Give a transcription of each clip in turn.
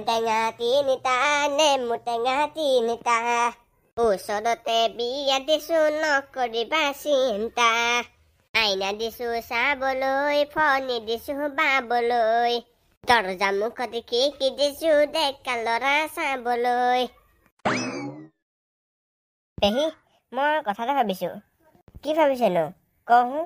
টেঙা তিনিটা, নেমু টেঙা তিনিটা, ওচৰতে বিয়া দিছো নকৰিবা চিন্তা। আইনা দিছো চাবলৈ, ফণি দিছো বাবলৈ, দৰ্জা মুখত খিৰিকী দিছো ডেকা ল'ৰা চাবলৈ। পেহী, মই কথা এটা ভাবিছো। কি ভাবিছেনো কহো?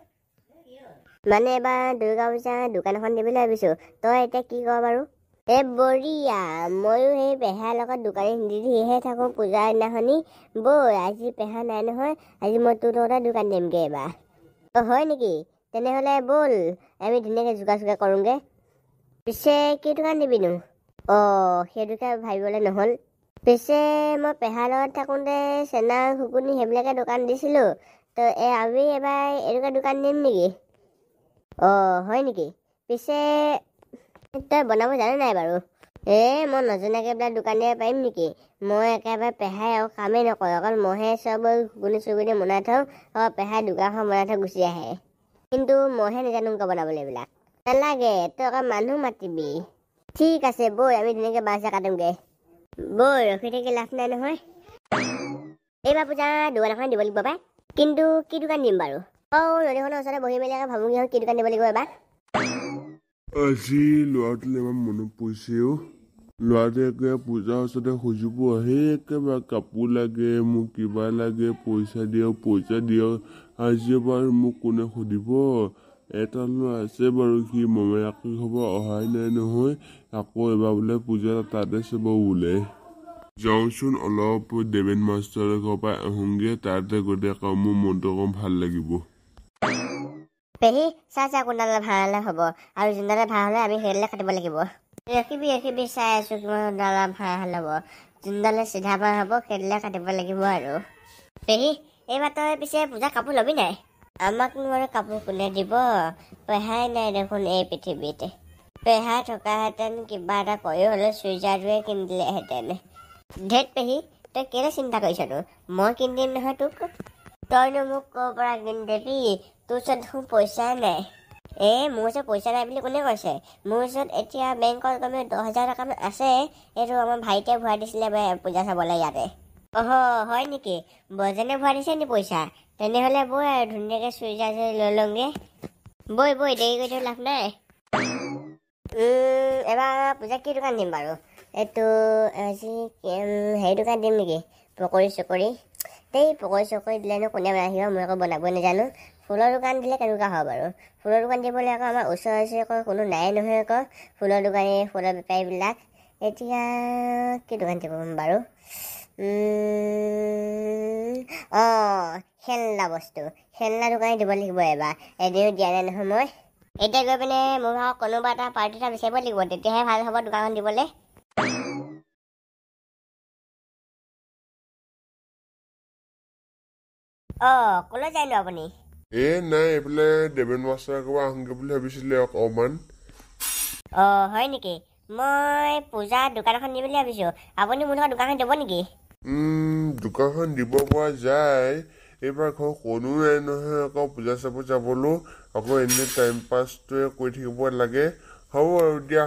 মানে এবাৰ দুৰ্গা পূজা দোকান এখন দিবলৈ ভাবিছো, তই এতিয়া কি ক বাৰু? এই বঢ়িয়া, ময়ো সেই পেহাৰ লগত দোকানী দিহে থাকোঁ পূজাৰ দিনাখনি। বৈ আজি পেহা নাই নহয়, আজি মই তোৰ লগতে দোকান দিমগৈ এইবাৰ। অ হয় নেকি? তেনেহ'লে ব'ল আমি ধুনীয়াকৈ যোগাৰ চোগাৰ কৰোঁগৈ। পিছে কি দোকান দিবিনো? অঁ সেইটোকে ভাবিবলৈ নহ'ল। পিছে মই পেহাৰ লগত থাকোঁতে চেনা ঘুগুনি সেইবিলাকে দোকান দিছিলোঁ, তো এই আমি এবাৰ এনেকুৱা দোকান দিম নেকি? অঁ হয় নেকি? পিছে তই বনাব জানে নাই বাৰু? এই মই নজনাকৈ এইবিলাক দোকান দিব পাৰিম নেকি? মই একেবাৰে পেহাই আৰু কামেই নকৰে, অকল মইহে চব ঘুগুনি চুগুনি বনাই থওঁ, আৰু পেহাই দোকানখন বনাই থৈ গুচি আহে। কিন্তু মইহে নাজানো বনাবলৈ এইবিলাক। নালাগে, তই অকল মানুহ মাতিবি। ঠিক আছে বৈ, আমি ধুনীয়াকৈ বাঁহ চাহ কাটোগৈ। বৈ ৰখি থাকি লাভ নাই নহয়। এইবাৰ পূজা দোকান এখন দিব লাগিব পাই, কিন্তু কি দোকান দিম বাৰু? অঁ নদীখনৰ ওচৰতে বহি মেলি আকৌ ভাবোঁ কি দোকান দিব লাগিব এবাৰ। আজি ল'ৰাটোলৈ ইমান মনত পৰিছে অ'। ল'ৰাটোৱে একেবাৰে পূজাৰ ওচৰতে খুজিব, সেই একেবাৰে কাপোৰ লাগে মোক, কিবা লাগে, পইচা দিয়ক পইচা দিয়ক। আজি এবাৰ মোক কোনে সুধিব? এটা ল'ৰা আছে বাৰু, সি মমেৰাকৰ ঘৰৰ পৰা অহাই নাই নহয়, আকৌ এবাৰ বোলে পূজা তাতে চাব বোলে। যাওঁচোন অলপ দেৱেন মাষ্টৰৰ ঘৰৰ পৰা আহোঁগৈ, তাতে গ'লে আকৌ মোৰ মনটো অকণ ভাল লাগিব। পেহী চাই চা কোনডালে ভাল হ'ব, আৰু যোনডালে ভাল হ'লে আমি সেইডালে কাটিব লাগিব। ৰখিবি ৰখিবি, চাই আছো কিমানডালে ভাল হ'ব। যোনডালে চিধা বাঁহ হ'ব সেইডালে কাটিব লাগিব আৰু। পেহী এইবাৰ তই পিছে পূজা কাপোৰ ল'বি নাই? আমাকনো আৰু কাপোৰ কোনে দিব? পেহাই নাই দেখোন এই পৃথিৱীত। পেহাই থকাহেঁতেন কিবা এটা কৰি হ'লেও চুইজাৰটোৱে কিনি দিলেহেঁতেন। ধেত পেহী, তই কেলৈ চিন্তা কৰিছনো? মই কিনি দিম নহয় তোক। তইনো মোক ক'ৰ পৰা কিনি দিবি? তোৰ ওচৰত দেখোন পইচাই নাই। এই মোৰ ওচৰত পইচা নাই বুলি কোনে কৈছে? মোৰ ওচৰত এতিয়া বেংকত কমেও 10,000 টকামান আছে। এইটো আমাৰ ভাইটিয়ে ভৰাই দিছিলে পূজা চাবলৈ ইয়াতে। অহ হয় নেকি? বজেনে ভৰাই দিছে নি পইচা? তেনেহ'লে বৈ আৰু ধুনীয়াকৈ চুইজাৰ লৈ লওঁগৈ। বৈ বৈ, দেৰি কৰি থৈ লাভ নাই। এবাৰ পূজা কি দোকান দিম বাৰু? এইটো আজি হেৰি দোকান দিম নেকি? পকৰি চকৰি। দেই পকৰি চকৰি দিলেনো কোনে বনাই থাকিব? মই আকৌ বনাবই নাজানো। ফুলৰ দোকান দিলে কেনেকুৱা হ'ব বাৰু? ফুলৰ দোকান দিবলৈ আকৌ আমাৰ ওচৰে ওচৰে আকৌ কোনো নাই নহয় আকৌ ফুলৰ দোকানী, ফুলৰ বেপাৰীবিলাক। এতিয়া কি দোকান দিব বাৰু? অঁ খেলনা বস্তু, খেলনা দোকানী দিব লাগিব এবাৰ। এদিনো দিয়া নাই নহয় মই। এতিয়া গৈ পিনে মোৰ ভাগৰ কোনোবা এটা পাৰ্টি এটা বিচাৰিব লাগিব, তেতিয়াহে ভাল হ'ব দোকানখন দিবলৈ। অঁ ক'লৈ যায়নো আপুনি? এই নাই, এইফালে দেৱেন মাষ্টৰৰ ঘৰৰ পৰা আহোঁগৈ বুলি ভাবিছিলে অকণমান। অঁ হয় নেকি? মই পূজা দোকান এখন দিম বুলি ভাবিছোঁ, আপুনি মোৰ লগত দোকানখন দিব নেকি? দোকানখন দিব পৰা যায়। এইবাৰ ঘৰ কোনো নাই নহয় আকৌ পূজা চাব যাবলৈও, আকৌ এনেই টাইম পাছটোৱে কৰি থাকিব লাগে। হ'ব আৰু দিয়া,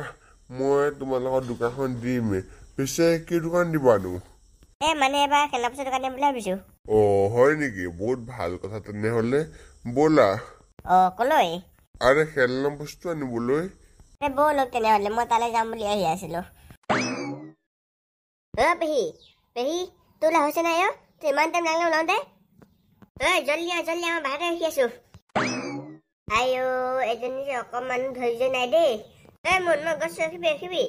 মই তোমালোকৰ দোকানখন দিম। পিছে কি দোকান দিবানো? এই মানে এবাৰ খেলনা বস্তুৰ দোকান দিম বুলি ভাবিছোঁ। অঁ হয় নেকি? বহুত ভাল কথা তেনেহ'লে, ব'লা। অঁ ক'লৈ? আৰে খেলনা বস্তু আনিবলৈ। এই ব'লক তেনেহ'লে, মই তালৈ যাম বুলি আহি আছিলোঁ। অ' পেহী পেহী, তোৰ হৈছে নাই? অ' তোৰ ইমান টাইম লাগিলে ওলাওঁতে? ঐ জল্দি আহ জল্দি আহ, মই বাহিৰতে ৰখি আছোঁ। আইঅ এজনী যে অকণমান ধৈৰ্য নাই দেই। ঐ মোন, মই গৈছোঁ, ৰখিবি ৰখিবি।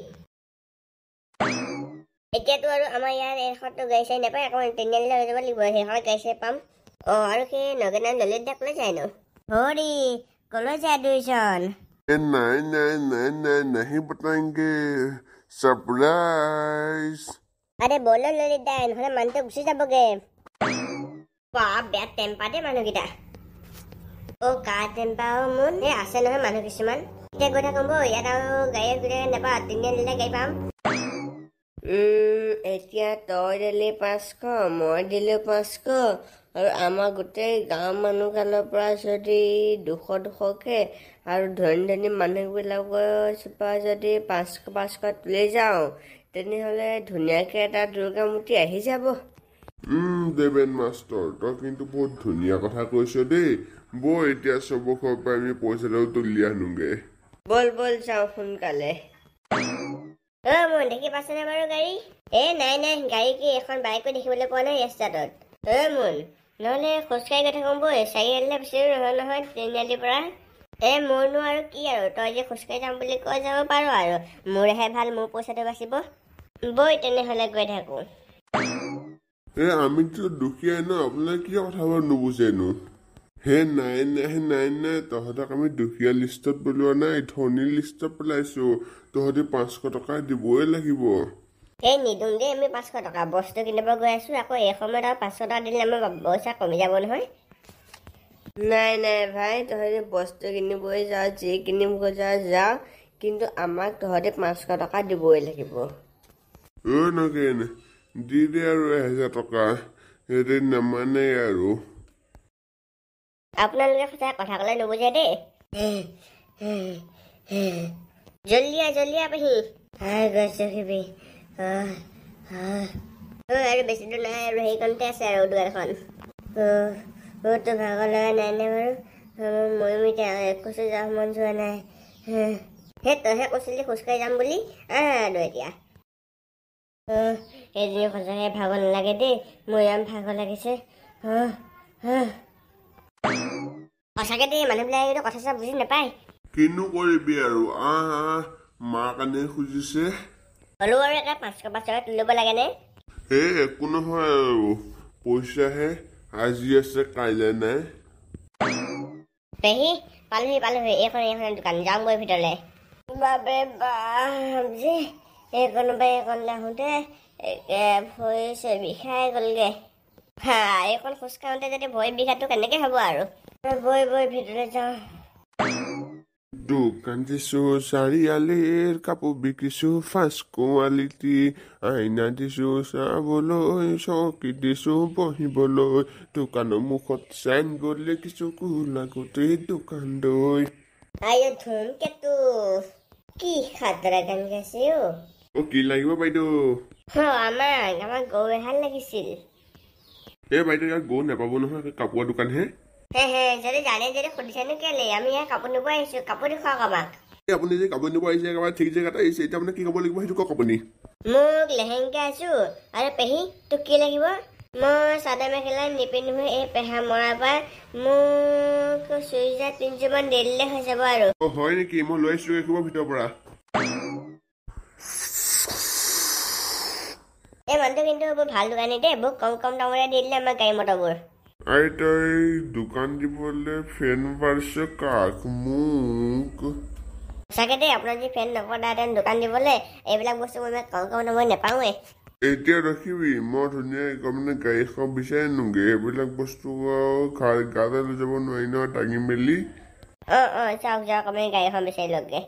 এতিয়াতো আৰু আমাৰ ইয়াত এইডোখৰতো গাড়ী চাড়ী নাপায়, আকৌ তিনিআলিলৈ লৈ যাব লাগিব, সেইখনত গাড়ী চাড়ী পাম। অঁ আৰু সেই নগেন ললিত দা ক'লৈ যায়নো? হৰি ক'লৈ যায় দুইজন? ए नहीं नहीं नहीं नहीं, नहीं बताएंगे, सरप्राइज। আৰে ব'লো ললিত দা, নহ'লে মানুহটো গুচি যাবগৈ। বাপ বেয়া টেম্পা দেই মানুহকেইটা। অ' কাৰ টেম্পা অ' মোন? এই আছে নহয় মানুহ কিছুমান। এতিয়া গৈ থাকোঁ বৈ, ইয়াত আৰু গাড়ী গোটেই নাপাওঁ, তিনিআলিলৈ গাড়ী পাম। এতিয়া তই দিলি 500, মই দিলোঁ 500, আৰু আমাৰ গোটেই গাঁৱৰ মানুহগালৰ পৰা যদি 200 200কে আৰু ধনী ধনী মানুহবিলাকৰ পৰা যদি 500 500 তুলি যাওঁ, তেনেহ'লে ধুনীয়াকৈ এটা দুৰ্গা মূৰ্তি আহি যাব। দেৱেন মাষ্টৰ, তই কিন্তু বহুত ধুনীয়া কথা কৈছ দেই। বৈ এতিয়া চবৰ ঘৰৰ পৰা আমি পইচাটো তুলি আনোগে। ব'ল ব'ল যাওঁ সোনকালে। অ' মোন, দেখি পাইছেনে বাৰু গাড়ী? এ নাই নাই, গাড়ী কি এখন বাইকো দেখিবলৈ পোৱা নাই ৰাস্তাটোত। অ' মোন, নহ'লে খোজকাঢ়ি গৈ থাকোঁ বৈ, চাৰিআলিলৈ বেছি দূৰ নহয় নহয় তিনিআলিৰ পৰা। এ মোৰনো আৰু কি আৰু, তই যে খোজকাঢ়ি যাম বুলি কৈ যাব পাৰ আৰু, মোৰহে ভাল, মোৰ পইচাটো বাচিব। বৈ তেনেহ'লে গৈ থাকোঁ। এ আমিতো দুখীয়াই ন, আপোনালোকে কিয় কথাবোৰ নুবুজেনো? হে নাই নাই নাই নাই, তহঁতক আমি দুখীয়া লিষ্টত পেলোৱা নাই, ধনী লিষ্টত পেলাইছো। তহঁতি 500 টকা দিবই লাগিব। এই নিদিওঁ দেই আমি 500 টকা, বস্তু কিনিব গৈ আছো, আকৌ এই সময়ত আৰু 500 টকা দিলে আমাৰ পইচা কমি যাব নহয়। নাই নাই ভাই, তহঁতি বস্তু কিনিবই যাওঁ, যি কিনিব যাওঁ যাওঁ, কিন্তু আমাক তহঁতি 500 টকা দিবই লাগিব। অ' নগেন, দি দে আৰু 1000 টকা, সিহঁতে নামানে আৰু। আপোনালোকে সঁচাই কথা ক'লে নুবুজে দেই। জল্দি আহ, জল্দি আহ পেহী। গৈছো কিবি আৰু বেছি দূৰ নাই আৰু, সেইকণতে আছে আৰু দোকানখন। অ' তোৰ ভাগৰ লগা নাই নে বাৰু? ময়ো এতিয়া একোচো যাব মন যোৱা নাই। সেই তইহে কৈছিলি খোজকাঢ়ি যাম বুলি, আহ আৰু এতিয়া। এইজনী সঁচাকৈ ভাগৰ নালাগে দেই, মোৰ ইমান ভাগৰ লাগিছে। সঁচাকৈ দেই, মানুহবিলাকে কিন্তু কথা চথা বুজি নাপায়। কিনো কৰিবি আৰু, আহ আহ, মা কাৰণে খুজিছে। হ'লেও আৰু একে 500 500 টকা তুলিব লাগেনে? এই একো নহয় আৰু, পইচাহে আজি আছে কাইলৈ নাই। পেহী পালোহি পালোহি, এইখন এইখন দোকান, যাম গৈ ভিতৰলৈ। বাপৰে বাপ যে, এইকণৰ পৰা এইকণলৈ আহোঁতে একে ভৰি চৰি বিষাই গ'লগৈ। হা, এইকণ খোজ কাঢ়োঁতে যদি ভৰি বিষাটো কেনেকৈ হ'ব আৰু। বৈ বৈ ভিতৰলৈ যাওঁ। দোকান দিছো চাৰিআলিৰ, কাপোৰ বিকিছো ফাৰ্ষ্ট কোৱালিটি, আইনা দিছো চাবলৈ, চকী দিছো বহিবলৈ, দোকানৰ মুখত চাইনবোৰ্ড লিখিছো কোলা গোটেই দোকান দৈ। আইঅ ধুমকেতু, কি খাতৰা গান গাইছে অ'। অ' কি লাগিব বাইদেউ? আমাক গৰু এহাল লাগিছিল। এই বাইদেউ, ইয়াত গৰু নাপাব নহয়, কাপোৰৰ দোকানহে। হে হে, যদি জানে যদি সুধিছেনো কেলে, আমি ইয়াত কাপোৰ নিব আহিছো, কাপোৰ দেখুৱাওক আমাক। আপুনি যে কাপোৰ নিব আহিছে, একেবাৰে ঠিক জেগাত আহিছে। এতিয়া আপুনি কি ক'ব লাগিব সেইটো কওক আপুনি। মোক লেহেংগা আছো। আৰু পেহী তোক কি লাগিব? মই চাদৰ মেখেলা নিপিন্ধো, এই পেহা মৰাৰ পৰা মোক চুইজাৰ 3যোৰমান দি দিলে হৈ যাব আৰু। অ' হয় নেকি, মই লৈ আহিছো একেবাৰে ভিতৰৰ পৰা। এই মানুহটো কিন্তু বৰ ভাল দোকানী দেই, বহুত কম কম দামতে দি দিলে আমাক গাড়ী মটৰবোৰ। আই তই দোকান দিবলৈ ফেন পাৰিছ কাক? মোক। সঁচাকে দেই, আপোনাৰ যদি ফেন নকৰাহেঁতেন দোকান দিবলৈ, এইবিলাক বস্তু মই ইমান কম কম দামত নাপাওঁৱেই। এতিয়া ৰখিবি, মই ধুনীয়াকৈ মানে গাড়ী এখন বিচাৰি আনোগে। এইবিলাক বস্তু আৰু গাতে লৈ যাব নোৱাৰি নহয় দাঙি মেলি। অঁ অঁ, যাওক যাওক, আপুনি গাড়ী এখন বিচাৰি লওকগে।